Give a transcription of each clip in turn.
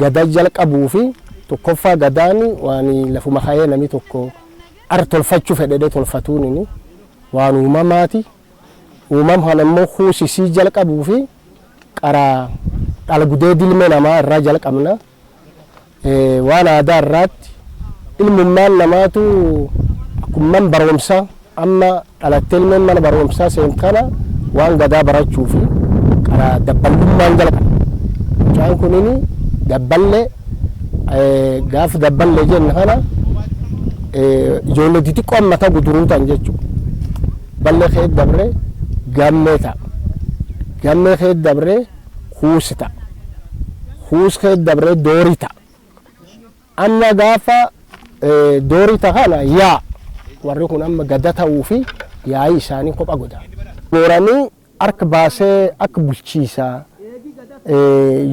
Gada jalqabuu fi tokkoffaa gadaan waan lafuma ka'ee namni tokko ar tolfachuu fedhedhe tolfatuun waan uumamaati. Uumam kana immoo kuusisii jalqabuu fi qara dhala gudee dilme namaa irraa jalqabna. Waan aadaa irraatti ilmummaan namaatu akkumman barumsaa amma dhalattee ilmeen mana barumsaa seen kana waan gadaa barachuu fi qara dabballummaan jalqaba. Mucaan kunini dabballee, gaafa dabballee jenna kana ijoollee xixiqqoo mataa guduruu ta'an jechuudha. Ballee kee dabree gammee ta'a. Gammee kee dabree kuusi ta'a. Kuus kee dabree doorii ta'a. Amma gaafa doorii ta'a kana yaa warri kun amma gada ta'uu fi yaa'ii isaanii kopha godha. Booranii harka baasee akka bulchiisaa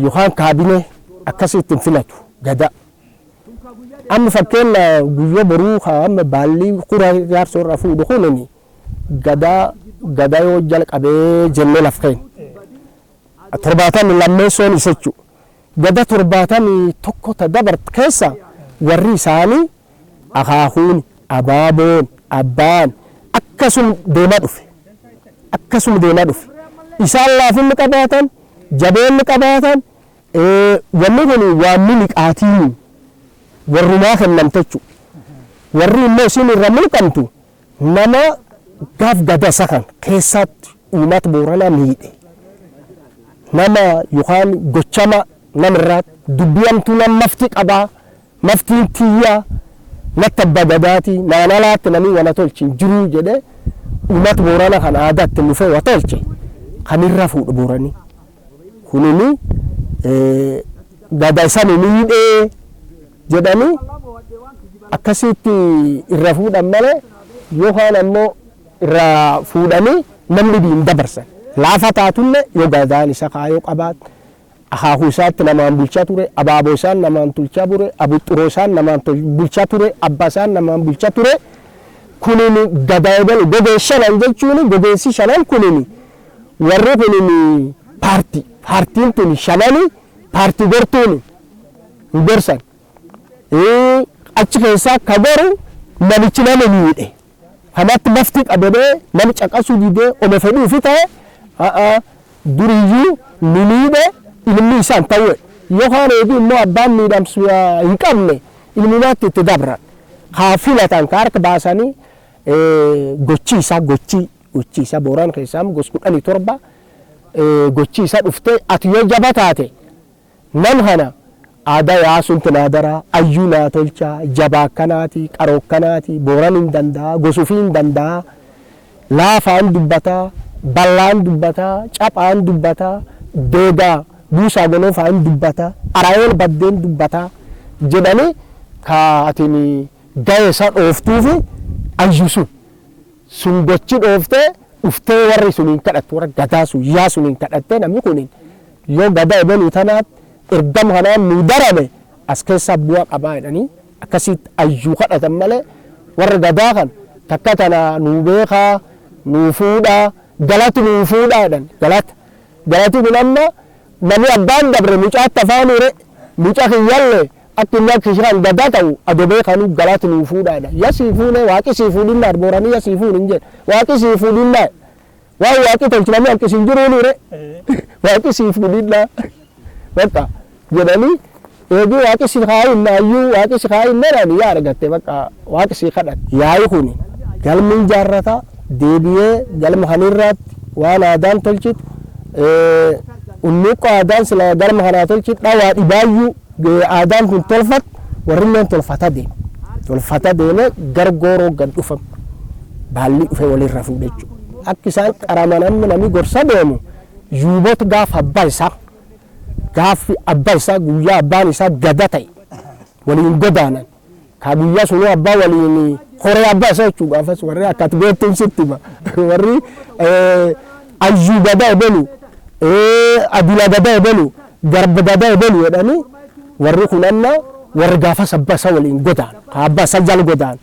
yookaan kaabinee akkasitti hin filatu gada. Amma fakkeenya guyyaa boruu amma baalli kura jaarsoo irraa fuudhu kunini gadaa gadaa yoo jalqabee jennee laf keenya. 72 isa jechuudha. Gada 71 ta dabarte keessa warri isaanii akaakuun, abaaboon, abbaan akkasum deemaa dhufe. Akkasum deemaa dhufe. Isaan laafinni qabaatan, jabeenni qabaatan, wanni kun waan miliqaatiin warrumaa kennamte jechuudha. Warri immoo isin irra mulqamtu nama gaaf gada isa kan keessatti uummata Booranaa miidhe. Nama yookaan gochama namirraa dubbii hamtuu nam mafti qabaa, maftiin tiyyaa, natti abbaa gadaati, naan alaatti namni wana tolchi hin jiruu jedhee uummata Booranaa kan aadaatti dhufee wa tolche kanirra fuudhu Booranii. Kunini gada isa nu miidhee jedhanii akkasitti irra fuudhan malee yookaan ammoo irra fuudhanii namni hin dabarsan. Laafa taatullee yoo gadaan isa kaayoo qabaat, akaakuu isaatti namaan bulchaa ture, abaaboo isaan namaan tulchaa ture, abuxxuroo isaan namaan bulchaa ture, abbaa isaan namaan bulchaa ture. Kunin gadaa ebalu gogee shanan jechuun gogeessi shanan kunin warri kunin paartii, paartiin tun shanani paartii gortuun hin gorsan. Achi keessaa ka goru namichi nama miidhe. Kanatti mafti qabamee nama caqasuu didee oma fedhuufi ta'e duriyyuu nu miidhe ilmi isaan ta'u. Yookaan eegi immoo abbaan miidhamsu hin qabne ilmumaatti itti dabran. Haa filatan ka harka baasanii gochi isaa gochi gochi isaa Booraan keessaa gos 17 gochi isaa dhuftee ati yoo jaba taate nam kana aadaa yaasuun naadaraa ayyuu naa tolchaa, jabaa akkanaati, qaroo akkanaati, Booran hin danda'a, gosufii hin danda'a, laafaan dubbataa, bal'aan dubbataa, caphaan dubbataa, deegaa buusaa gonofaan dubbataa, arayoon baddeen dubbataa jedhanii ka atin ga'ee isaa dhooftuufi ayyuu sun sun gochi dhooftee dhuftee warri sun hin kadhattu, warra gadaa sun yaa sun hin kadhattee namni kun yoo gadaa ebaluu tanaatti ergama kanaan nu darame as keessaa bu'aa qabaa jedhanii akkasitti ayyuu kadhatan malee warra gadaa kan takka tana nu beekaa, nu fuudhaa, galati nu fuudhaa jedhan. Galata galati kun amma namni abbaan dabre mucaatti afaan ure mucaa kiyyallee akka inni akka ishaan gadaa ta'u adoo beekanuu galati nu fuudhaa jedhan. Ya sii fuunee waaqi sii fuudhinnaa, Booranii ya sii fuun hin jedhe, waaqi sii fuudhinnaa, waan waaqi tolchu namni hanqisiin jiruun ure, waaqi sii fuudhinnaa bakka jedhanii eegii waaqi si kaayinna ayyuu waaqi si kaayinna jedhanii yaa argatte bakka waaqi si kadhate. Yaa'i kun galmi ijaarrata deebi'ee galma kanirraatti waan aadaan tolchitu unnuuqqoo aadaan sila galma kanaa tolchitu dhawaa dhibaayyuu aadaan kun tolfat warrilleen tolfata deema. Tolfata deemee gargooroo gad dhufam baalli dhufee walirra fuudhe jechuudha. Akka isaan qaraman amma namni gorsa deemu yuubota gaafa abbaa isaa gaafi abbaa isaa guyyaa abbaan isaa gada ta'e waliin godaanan ka guyyaa sunuu abbaa waliin horee abbaa isaa jechuudha. Gaafas warri akka ati beektuun sitti hima, warri ayyuu gada ebelu, adula gada ebelu, garba gada ebelu jedhanii warri kun amma warri gaafas abbaa isaa waliin godaan ka abbaa isaa jala godaan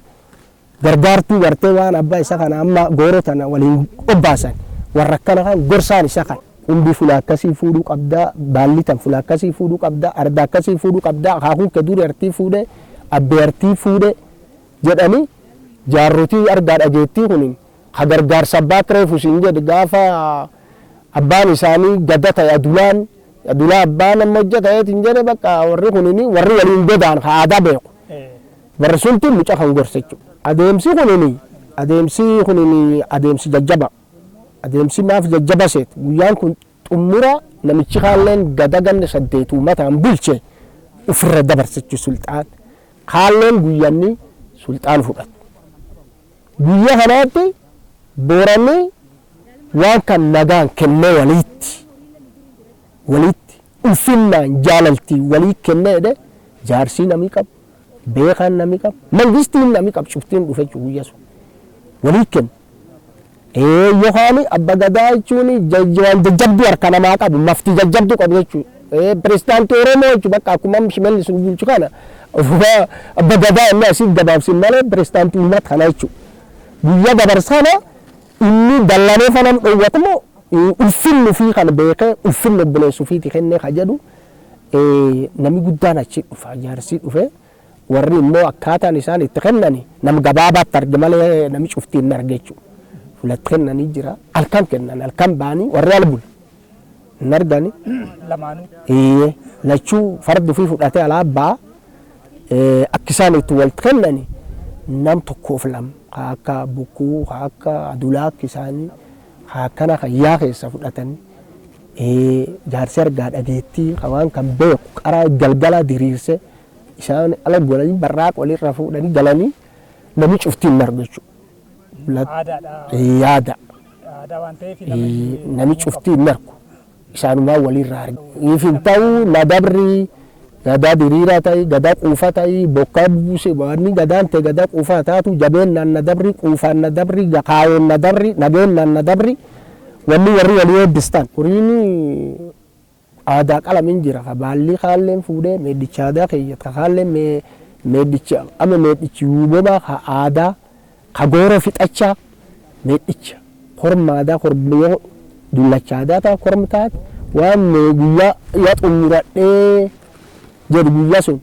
gargaartuu gartee waan abbaa isaa kana amma gooroo tana waliin obbaasan warra akkana kan gorsaan isa kan. Qumbii fuula akkasii fuudhuu qabdaa, baalli tan fuula akkasii fuudhuu qabdaa, arda akkasii fuudhuu qabdaa, akaakuu kee durii artii fuudhee, abbee artii fuudhee jedhanii jaarrotii argaa dhageettii kun ka gargaarsa abbaa reefu siin jedhe gaafa abbaan isaanii gada ta'e adulaan adulaa abbaan amma hojjetaeetiin jedhe bakka warri kunini warri waliin godaan ka aadaa beeku. Warri sunti mucaa kan gorsa jechuudha. Adeemsi kunini adeemsi jajjaba. Adeemsi maaf jajjaba seet? Guyyaan kun xumura namichi kaalleen gada ganna 8 uummataan bulche ofirra dabarsa jechuudha sulxaan. Kaalleen guyyaanni sulxaan fudhatu. Guyyaa kanaatti Booranni waan kan nagaan kennee walitti ulfinnaan jaalaltii walii kennee jedhe jaarsii namni qabu, beekaan namni qabu, mangistiin namni qabu cuftiin dhufe jechuudha guyyaa sun walii kenna. Yookaan abba gadaa jechuun waan jajjabduu harka namaa qabu, mafti jajjabduu qabu jechuudha. Pirezidaantii Oromoo jechuudha bakka akkuma Shimallis nu bulchu kana abba gadaa inni asii gabaabsin malee pirezidaantii uummata kana jechuudha. Guyyaa dabarsana inni dallanee fanam dhoowwatamoo ulfinni ofii kana beekee ulfinni obboleessa ofiiti kennee ka jedhu namni guddaan achi dhufa, jaarsii dhufe. Warri immoo akkaataan isaan itti kennani nam gabaabaatti arge malee nami cuftii hin arge jechuudha. Fulatti kennanii jira, halkan kennan, halkan ba'anii warri ala bulu hin argani. Lamaanuu. Ee, lachuu farda ofii fudhatee alaa ba'a. Akka isaan itti walitti kennani nam tokkoof lama ka akka bukkuu, ka akka adulaa, akka isaanii ka akkana kan yaa keessa fudhatanii jaarsi argaa dhageettii ka waan kan beeku qaraa galgala diriirse isaan ala godhanii barraaq walirra fuudhanii galanii namni cuftii hin argu jechuudha. Aadaadha. Yaada. Aadaa waan ta'eef Namni cuftii hin argu. Isaanumaa walirraa argu. If hin ta'u na dabri gadaa diriiraa ta'ii, gadaa quufaa ta'ii, bokkaa buuse, wanni gadaan ta'e gadaa quufaa taatu, jabeennaan na dabri, quufaan na dabri, kaayoon na dabri, nageenyaan na dabri, wanni warri walii eebbistan. Horiin aadaa qalamiin jira ka baalli kaalleen fuudhee meeddicha aadaa keeyyata ka kaalleen meeddicha ama meeddichi yuubomaa ka aadaa ka goora fixachaa meeddicha korma aadaa korma yoo dullacha aadaa ta'a korma taate waan guyyaa yaa xumuradhee jedhu guyyaa sun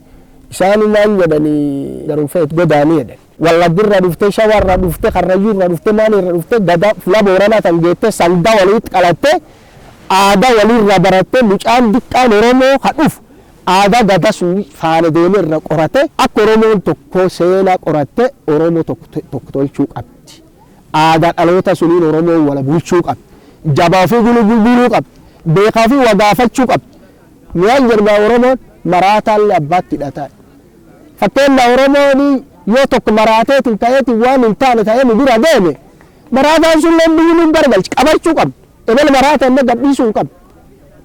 isaan waan jedhanii garuu feet godaanii jedhan. Wallagirra dhuftee, Shawarra dhuftee, Karrayyuurra dhuftee, maalirra dhuftee gadaa fuula Booranaa tan geettee sangaa walitti qalattee aadaa walirra barattee mucaan diqqaan Oromoo ka dhufu aadaa gada sun faana deemee irra qorate akka Oromoon tokko seenaa qoratte Oromoo tokko tolchuu qabdi. Aadaa dhaloota suniin Oromoon wala bulchuu qabdi. Jabaa fi gulguluu qabdi. Beekaa fi wagaafachuu qabdi. Mi'aan jedhama Oromoon maraataallee abbaatti hidhataa. Fakkeenya Oromoon yoo tokko maraateetiin ta'eetiin waan hin taane ta'ee nu bira deeme maraataan sun leen biyyi nu garagalchi qabachuu qabdi. Ebel maraata inni gadhiisuu hin qabdu.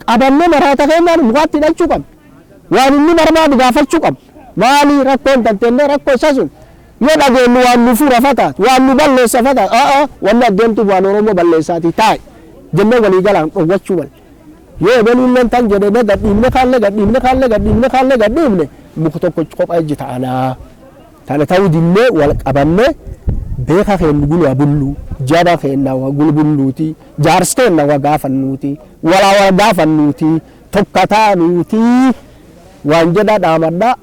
Qabannee maraata keenyaan mukaatti hidhachuu qabdi. Waan inni barbaadu gaafachuu qabdi. Maali rakkoon tanteennee rakkoo isa sun yoo dhageenyu waan nu fura fataat, waan nu balleessa fataat, a'a, wanni adeemtu waan Oromoo balleessaati taa'e jennee walii galaan dhowwachuu malee. Yoo ebeluulleen tan jedhee gadhiifne kaallee gadhiifne kaallee gadhiifne kaallee gadhiifne muka tokko kophaa ijji ta'anaa. Tana ta'uu dinnee wal qabannee beeka keenya gulaa bullu, jaba keenya waa gulbulluuti, jaarsi keenya waa gaafannuuti, walaa waa gaafannuuti, tokko taanuuti waan jedha dhaamadhaa.